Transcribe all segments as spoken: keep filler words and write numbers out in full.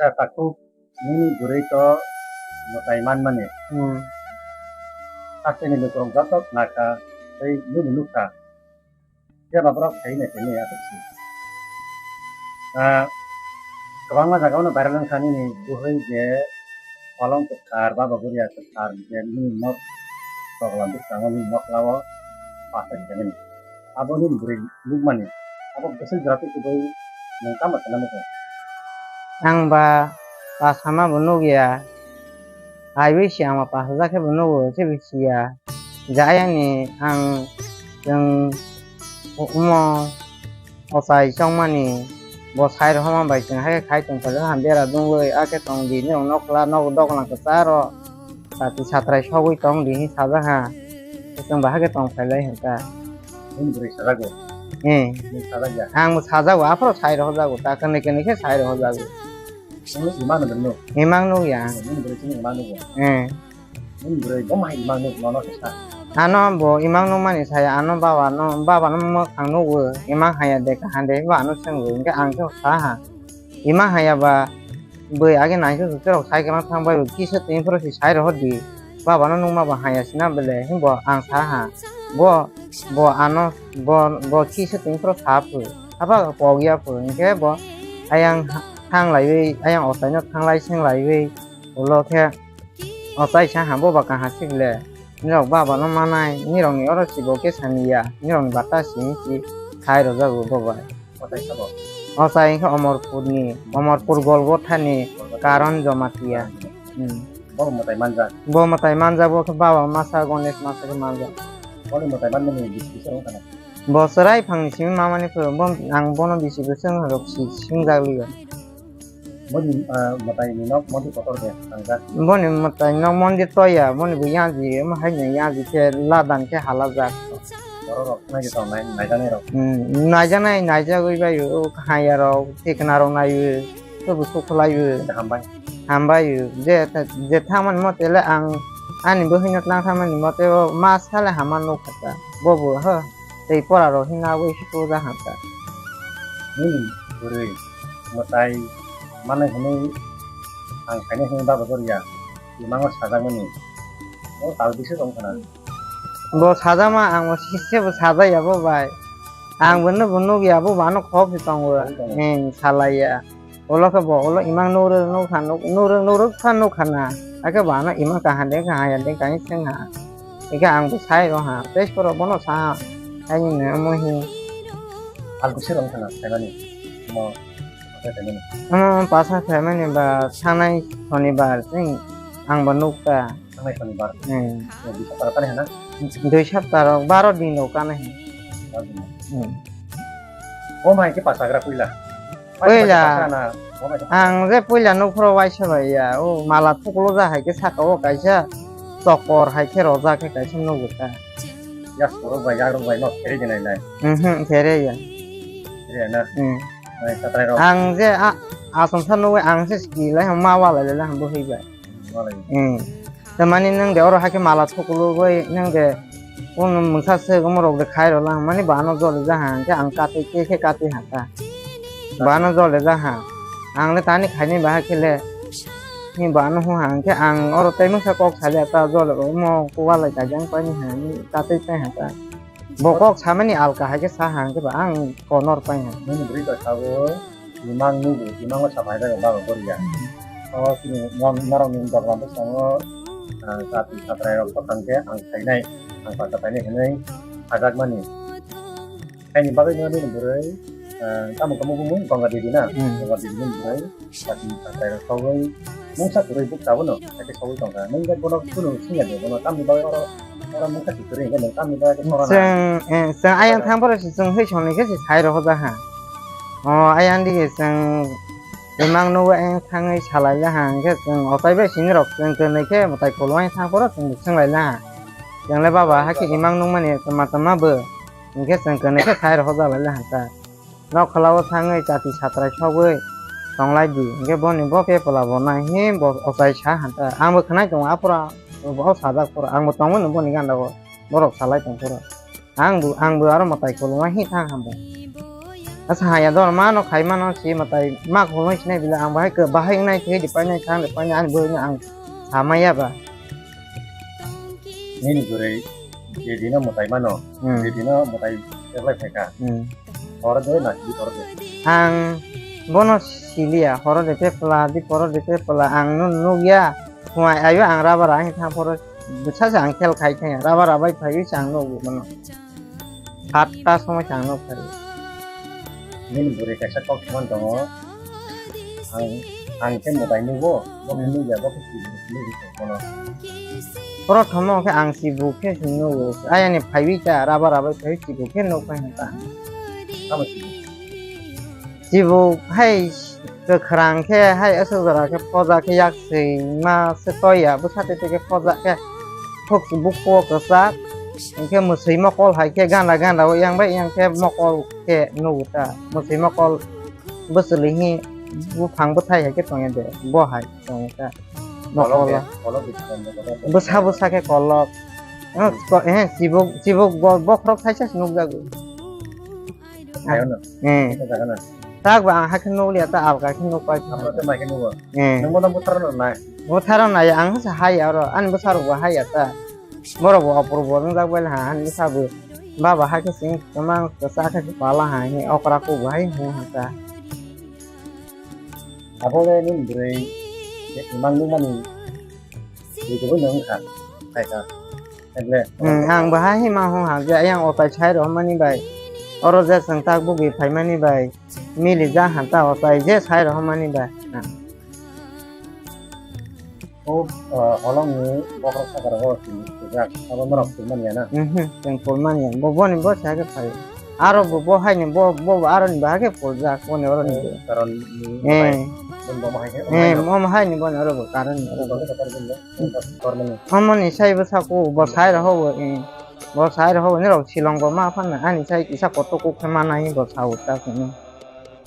Sa takhuk nini bwrwi to mwtai manmani. Hmm. Saksini lukurok joto khna kha tei nini nukha. Phiya ba borok sai nai tini aswk si. Ah, kwbangma jagao no viral wngkha nini buhai je kolom kwthar, baba buria kwthar je nini nok tokla bwskango nini nokla o pasa rijak nini. Abo nini bwrwi nukmani. Abo bwswk jora tei kwbui nwng tamo sana muchung? Ang ba pasama bo nukya. Aiwi si ang ba pasajak khe bo nugo, se bo siya. Je ayang ni ang chwng umo ochai chongmani bo sai rohorma bai chwng hai khai tong phaikha, bera dungwi, akhe tong di, norok nokla, nok doglam kwcharo. Sati satrai sogwi tong di hinwi sajak ha. Chwng bahai khe tong phailai hwn ta. Nini bwrwi sajago? Eh. Nini sajak ya? Ang bo sajago, aphuru sai rohorjago, ta kwnwi kwnwi khe sai rohorjago. Nini imang no bwrwi nuk? Imang nuk ya. Nini bwrwi chini imang nugo? Eh. Nini bwrwi bo mai imang nuk nono khe sa? Ano bo imang nukmani saya, ano baba no, baba no mwkhang nugo, imang haya de, kaha de, hinba ano swngo, hinkhe ang khe sa ha. Ima haya ba bwi age nangkhe rok cycle thang bai kisa tini phuru si sai rohor di. Baba no nungma ba haya sina bele, hinbo ang sa ha. Bo, bo ano, bo, bo kisa tini phuru sa phu. Aba kok ya phu, hinkhe bo ayang thang laiwi, ayang ochai no thang lai seng laiwi, ulo khe ochai sa ha, bo ba kaha sik le. Nirok baba no manai, nirok ni oro si bo khe sani ya, nirok ni bata simi si sai rojago bo bai. Ochai sabo? Ochai wngkha Omorpur ni, Omorpur Golgotha ni Karon Jamatia. Hmm. Bo mwtai manjak? Bo mwtai manjak, bo khe baba masa Ganesh masa khe manjak. Boni mwtai manmani bisi bisi wngkha na? Bo chwrai phang ni simi mamani phuru, bo ang bono bisi bwswk wng rok si, singjak liya. Boni, ah, mwtai ni nok mondir kotor de tangjak. Boni mwtai nok mondir toya, boni bo yaji, omo hai no yaji khe ladan khe halajak. Borok rok nai tong nai, naijaknai rok. Hmm, naijaknai, naijagwi bai o, haya rok, thikna rok nai o, tobo sukhlai o. Hambai. Hambai o, je, je thamani mote le ang ani bwhwi no tlang thamani mote o ma sale hama nukha ta. Bobo ho. Tei pora rok hwnwi nabwi suja hamsa. Nini bwrwi mwtai manwi hwnwi ang khainai hwnwi baba goriya imango sajakmani. O tal bisu tong khna. Bo sajama ang bo sise bo sajaya bo bai. Ang bono bo nukya bo bano khok si tongo. Khok si tongo. Eng salaiya. Ulo khe bo ulo imang nurwk nukha nuk-, nurwk nurwk kha nukha na. Hakhe bo ano imang kaham de kaham ya de kahi swng ha. Hingkhe ang bo sai rw ha. Tei borok bono sa ha. Haini no omo hi. Ang bo se rw kha na phaimani. Omo phaimani. Omo pasa phaimani ba sanai sonibar chwng ang bo nukha. Thangnai sonibar. Hmm. Dui sapta rok kanai hana? Dui sapta rok baro din rok kanai hana. Baro din. Hmm. Bo mai khe pasagra puila? Puila. Paisa na, bo mai khe ang je puila nukhoro waisa bai ya, o mala thuklo ja hai khe saka o kaisa chokor hai khe rojak khe kaisa nugo ta. Yas borok bai, yagrok bai no khere de nai nai. Mhm, khere ya. Khere na? Hmm. Nai satrai rok. Ang je a-, asongsa nugwi ang se sikilai ham ma walai lai ham bo hwi bai. Walai. Hmm. Tamani nwng de oro hakhe mala thukulugwi nwng de kunu mungsa se omo rok de khai rw lang mani bo ano jole ja ha hwnkhe ang katwi khe khe katwi ha ta. Bo ano jole ja ha. Ang le tani khaini ba hakhe le. Ni bo ano hu ha hwnkhe ang oro tei mungsa kok salia ta jole omo walai kaijang paini ha ni katwi pai ha ta. Bo kok samani alka hai khe sa ha hwnkhe ba ang konor pai ha. Nini bwrwi bai sabo imang nugo, imango sa phai bai baba goriya. O chini mon-, norok ni doglam bwskango, ah, jati satrai rok bwkhang khe ang khainai, ang pasa khainai hinwi sajakmani. Kaini bagwi no nini bwrwi, ah, tamo tamo bumung Ganga Devi na, Hmm. Ganga Devi ni bwrwi. Sati satai rok sogwi mungsa kwrwi buk tabukno haikhe sogwi tongkha. Nwng khe bono kunu singya de, bono tamni bagwi oro, oro mungsa si kwrwi hwnkhe nwng tamni bagwi khe sogwi tongkha. Chwng, eh, chwng ayang thang phoro se chwng hwi songni khe se sai rohorjak ha. O ayang dige chwng imang nugwi ayang thangwi salai laha hwnkhe chwng ochai bai sini rok chwng kwnwi khe mwtai kolong ayang thang phoro chwng swng lai laha. Chwng le baba hakhe imang nukmani tama tama bo hwnkhe chwng kwnwi khe sai rohorjak lai laha ta. Nokhla o thangwi chati satrai sogwi tonglai di, hwnkhe boni bo kepla bo nai hi bo ochai sa hanta. Ang bo khwnai tongo, aphuru bo o sajak phuru ang bo tongmani boni gana o borok salai tong phuru. Ang bo, ang bo aro mwtai koloma hi thang hambo. Asa haya dor mano khai mano si matai ma khuloi sinai bila ang bahai khe bahai nai khe di painai khang di painai ani bwrwi ang samaya ba. Nini bwrwi je dino mwtai mano, Hmm. je dino mwtai teklai phaikha. Hmm. Horo de na di horo de. Ang bono siliya horo de tepla di poro de tepla ang no nugya. Khumai ayo ang rubber ang thang poro bwsa se ang khel khai thang rubber abai phai se ang nugo bono. Satta somoi se ang nuk phai. Nini bwrwi kaisa kok saman tongo. Ang ang khe mwtai nugo, bo khe nugya, bo khe sibuk nugo kono. Prothom o khe ang sibuk khe nugo. Ayani phaiwi ta rubber abai phai sibuk khe nuk phai ta. Tamo sibuk. Sibuk hai kwkhwrang khe hai aswk jora khe poja khe yak swima se toya bwsa twi twi khe poja khe thok bukhuo kwchak hinkhe mwswi mokol hai khe gana gana o yang bai yang khe mokol khe nugo ta mwswi mokol bwchwlwi hi buphang bwthai hai khe tongya de bo hai tongya ta mokol o bwsa bwsa khe kolok eh sibuk sibuk bokhorok thaisa se nukjago. Ayano. Eh. Ito jaga na. Tak ba ang hakhe nukliya ta alka khe nukpai. Amo te mai khe nugo. Eh. Nungbo nang butharo no nai. Butharo nai ang sa hai aro ani bwsarok bo hai ya ta. Borok bo opor bo wngjak bai ha ani bwsa bo. Baba hakhe sing kwmang kwchak khe pala ha hi okra kok bo hai hung ha ta. Abo le nini bwrwi imang nukmani bwrwi kwbangma wngkha, phaikha. Ekle. Hmm, ang bahai hima hung ha je ayang otai sai rohormani bai. Oro je chwng tak bugwi phaimani bai. Mili ja han ta otai je sai rohormani bai. O, ah, holongni bokhorok sakha rogo chwng phuljak. Abo norok pulmani ya na? Mhm, chwng pulmani ya. Bo boni bo sai khe phai. Aro bo, bo haini bo, bo, bo aroni bo hakhe puljak, boni oroni bo. Karon ni Eh. Boni bo hai khe, Eh, omo haini boni oro bo karon ni oro bo. Boni bo karon ni oro bo. Kormani. Omoni sai bo sako bo sai roho bo, eh. Bo sai roho bo, nirok silongo ma phanna, ani sai kisa koto kuk khe manai bo sao ta kunu.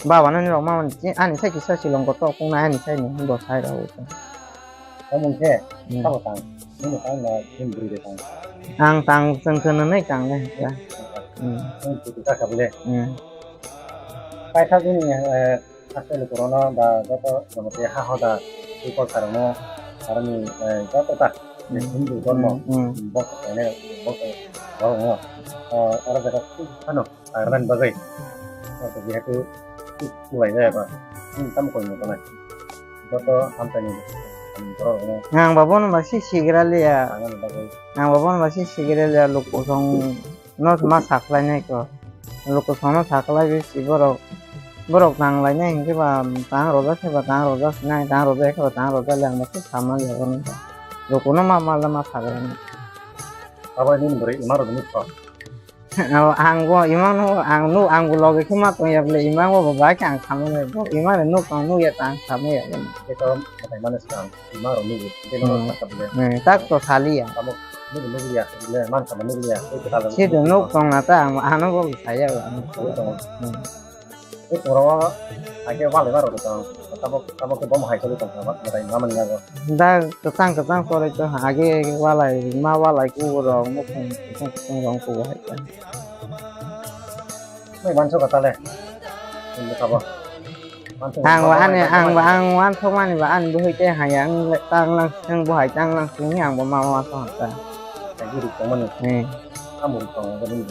Baba no nirok ma mani, ani sai kisa silongo to kung na, ani sai ni bo sai roho bo. Omo khe, Hmm. sabo tang, nini tang na, nini bwrwi de tang. Ang tang, chwng khe nwnwi tang le, ya. Hmm. Nini bwrwi ka kha bole. Hmm. Paithak nini, eh, Haste lukurokno ba joto jomote ha hoda tei kok sarokno aroni, eh, joto ta Hmm. Hindu dhormo Hmm, hmm. bok ene bok borokno, eh, oro jaga thik phano Ireland bagwi jehetu thik lai jaya ba hmm, tamo koi moknai joto hamsani borokno Ang ba bono ba si sigra liya. Tangani bagwi Ang ba bono ba si sigra liya luk kosong. No ma saklainai ko. Lukusongno saklaiwi si borok, borok tang lainai hinkhe ba tang rwjak khe ba tang rwjak sinai, tang rwjak khe ba tang rwjak le ang bo khe sama liya bono. Lukuno ma mal ma saklainai. Abo nini bwrwi ima rwgwi nukha. Ang bo imang no ang nuk ang bo loge khe ma tongya bole imang bo bai khe ang sama liya bo imang no nuk tong nuk ya ta ang sama ya bono. Eko matai mano swkang. Ima rok nugwi, tei nono Hmm. sakha bole. Hmm, tak to saliya. Tamo nugwi nugwi ya, bole man sama nugwi ya, tei kwtal rok Sidi nugwi nuk tong. Tongna ta ang ano bo saya ba. Nugwi tongo. Hmm. Tei tongo ake walai ma rok tong. Tamo tamo ke bom hai sori tong ma ma dai ma mani yago. Da kwchang kwchang sori to age walai ma walai ku rok nuk tong kwchang kwchang rok ku hai ta. Mai banso ka tale. Ini ka ba. Ang ba ani, ang ba ang wansukmani ba ani buhai tei hai ang tang lang sing buhai tang lang sing ang bo ma wansuk ta. Agi ruk tongmani. Hmm. Amo ruk tong ba ni.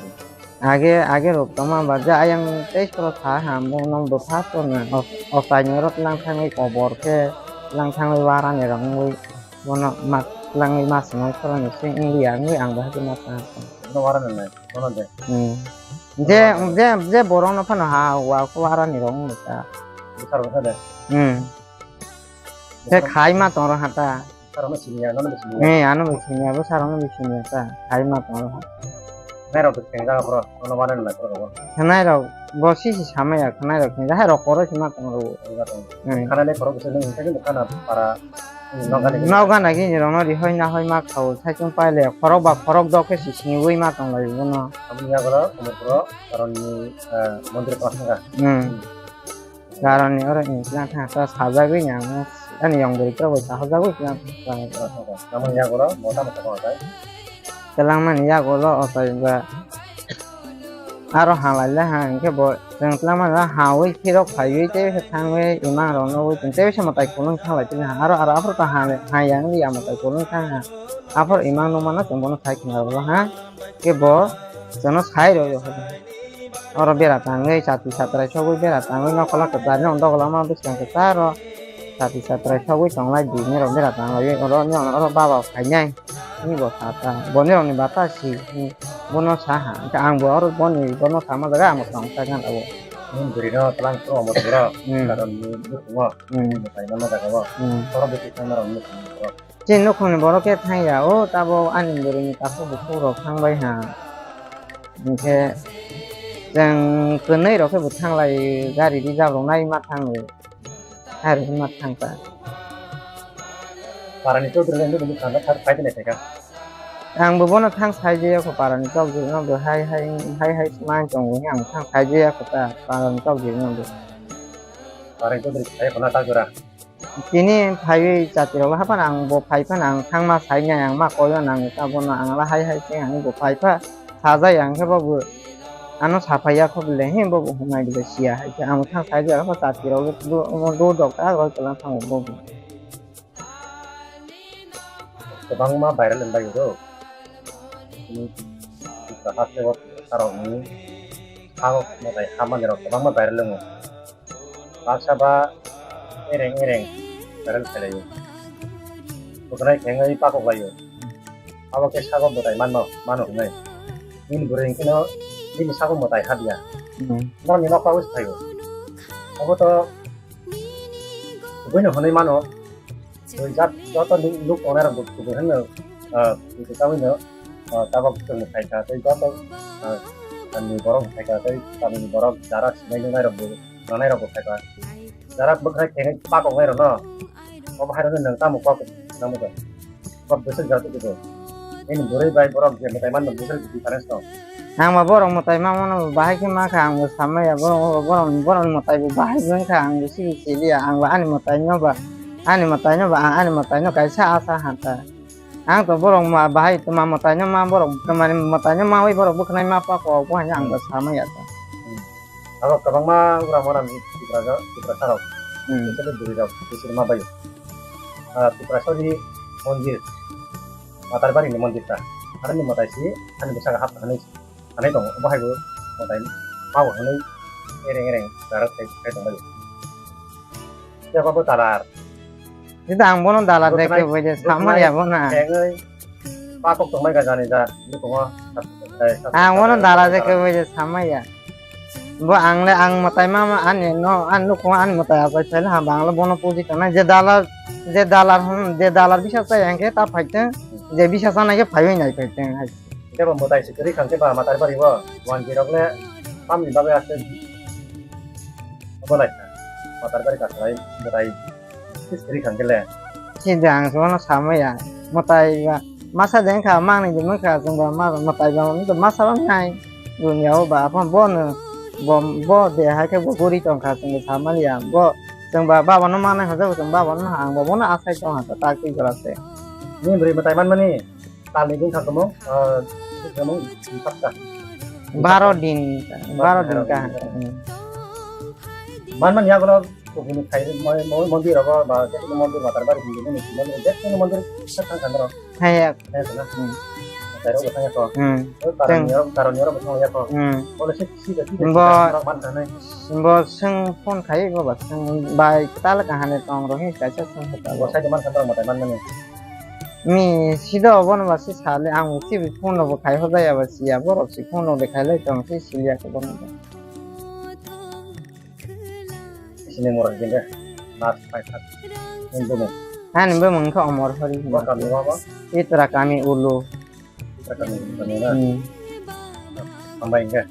Age age ruk tongma ba ja ayang tei soro sa ham bo no bwtha to na. Osaini rok lang thangwi kobor khe lang thangwi warani rok wngwi bono mak langwi ma swnam khorang ni sing wngya wngwi ang bahai ma ta. No warani nai. Bono de. Hmm. Je, je, je borok no phano ha, wa ko ara ni rong ni ta. Bwsar bwsar de. Hmm. Te khai ma tong ro ha ta. Bwsar no siniya, no no siniya. Eh, ano bo siniya, bwsar no bo siniya ta. Khai ma tong ro ha. Nai rok bwsar jaga bro, no no wana na bro. Nai rok bo si si sama ya, nai rok ni ha rok koro si ma tong ro. Hmm. Khana le bro bwsar ni, khana para. Nokgana gini rokno rihoi nahoi ma khao saichung paile khorok ba khorok dok khe si siniui ma tong lai bono. Aboni yagulo Komorpuro Karonni, ah, mondir tongma thangkha. Hmm. Karonni oro ni tlang thang ta sajagwi ni ang ani yong bwrwi tok bai tahajagwi tlang thang. Aboni yagulo mota mota tongkha. Twlangmani yagulo o taiba Aro halai le ha, hwnkhe bo chwng twlangma no hawi phirok phaiwi tei thangwi imang rok nugwi chwng tei se mwtai kolong thanglai tini ha. Aro, aro aphuru to ha, ha yang li ya mwtai kolong thang ha. Aphuru imang nukmano chwng bono sai khna rw ha. Khe bo chwngno sai rw ha. Oro bera tangwi chati satrai sogwi bera tangwi nokhorla kwchar no dogla ma bwskang kwcharo chati satrai sogwi tonglai di nirok bera tanglaiwi oro, oro baba phainai. Ni bo sa ta, bo nirokni bata si, ni bono sa ha. Hwnkhe ang bo oro boni, bono sama jaga ang bo tong sa gan abo. Ni bwrwi no tlang tong amo tong ro, Hmm. Karon ni bukung o, Hmm. Ni pai mano jaga o. Hmm. Oro bisi tang narok ni bukung o. Chini nukhungni borok khe thang ya, o tabo ani bwrwini takhuk bukhuk rok thang bai ha. Hwnkhe chwng kwnwi rok khe bo thang lai, gari reserve rok nai ma thang. Hai rok ma thang ta. Parani chaudhuri le nini thangna thar phai tini thai kha. Ang bo bono thang sai je yakho parani chaudhuri no bo hai hai, hai hai sma tong bo ang thang sai je yakho ta parani chaudhuri no bo. Parani chaudhuri sai khona ta jora. Tini phaiwi chati rok hapan ang bo phai phan ang thang ma sai nai ang ma koi o nang ta bono ang la hai hai se ang bo phai pha. Sajai ang khe bo bo ano saphai ya kho bole, he bo bo hwnai bole siya hai khe ang thang sai jak kho chati rok do do dok ta roi kwlang thang bo bo. Kwbangma viral wng bai do. Ni Tripura haste o tarok ni ha o mwtai ha mani rok kwbangma viral wngo. Baksa ba ereng ereng viral khlai o. Bwkhanai khengwi pakok lai o. Abo khe sago mwtai manno, mano hwnwi. Nini bwrwi hwnkhe no nini sago mwtai ha diya. Hmm. Nokni nokha wi phai o. Obo to kubui no hwnwi mano. Tei jat-, joto nuk, nuk tongnai rok bo kubui hwnwi, ah, kubui tangwi no, ah, tabok chwng khai kha. Tei joto, ah, tamni borok khai kha. Tei tamni borok jara sinai nungnai rok bo, nanai rok bo khai kha. Jara bwkhwnai khenai pakok nai rok no. Obo hai rok no nwng tamo kok nang bo. Kok bwswk jat khe bo. Nini bwrwi bai borok je mwtai manno bwswk difference tong. Ang ba borok mwtai ma mano bahai khe ma kha, ang bo samai ya, borok, borok, borok mwtai bo bahai wng kha, ang bo sini sili ya, ang ba ani mwtai no ba, ani mwtai no ba, ang ani mwtai no kaisa asa ha ta. Ang to borok ma bahai tuma mwtai no ma borok, tuma ni mwtai no ma wi borok bwkhnai ma pa ko, bo hai ang bo samai ya ta. Hmm. Abo kwbangma ura mora ni Tiprasa, Tiprasa rok. Hmm. Especially bwrwi rok, bwswk ma bai. Ah, Tiprasa ni mondir, Matarbari ni mondir ta. Ani mwtai si, ani bwsaka hap hanai, hanai tongo. Obo hai bo mwtai ma bo hanai ereng ereng rara khai, khai tong bai. Tei abo bo dalar. Sida ang bono dalar de khe bai de samai ya bono. Pakok tongmai ka jani da, ni tongo. Ang bono dalar de khe bai de samai ya. Bo ang le ang mwtai ma ma ani no, ani nukhung ani mwtai achai phai le ha bang le bono puji kana je dalar, je dalar hwn, je dalar bisa chai ang khe ta phai teng, je bisa chanai khe phai wi nai phai teng hai. Khe bo mwtai se kwrwi khan khe ba Matarbari o, wanjwi rok le tamni bagwi aste. Obo lai kha. Matarbari ka khlai mwtai se kwrwi khan khe le. Sida ang se bono samai ya. Mwtai ba masa de wngkha, mangni de wngkha, chwng ba ma-, mwtai ba wngkha, masa ba wngnai. Dunia o ba aphano bono bo, bo de hai khe bo guri tong kha, chwng samani ya. Bo chwng ba baba no manai hwjak, chwng baba no ang bo bono asai tong kha, tak twi jora se. Ni bwrwi mwtai manmani? Talni din kha tongmo, ah, tongmo, sapta. Baro din, baro din ka. Baro din. Hmm. Manman yagulo kubuni khai mo-, mo-, mondir rogo ba, je kono mondir Matarbari hindi ni, mondir, je kono mondir sa thang thang ro. Hai ya. Hai sana. Hmm. Tero bo thang ko. Hmm. Oi, karon Teng. Yoro, karon yoro bo thang ya ko. Hmm. Bole si, si, si, si, Bo, man thang nai. Bo seng phone khai bo ba seng bai tal kahane tong ro hi kaisa seng hota. Bo sai man thang ro, matai man mani. Mi sida obo no ba si sale ang si phone no bo khai hoda ya ba si ya borok si phone no de khai lai tong si sili ya ko bono. Sini mora jengga last five hat. Ini dulu. Ani bo mung kha Omor Hori. Bo kami apa? Itra kami ulu. Itra kami kami na. Hmm. Sampai enggak?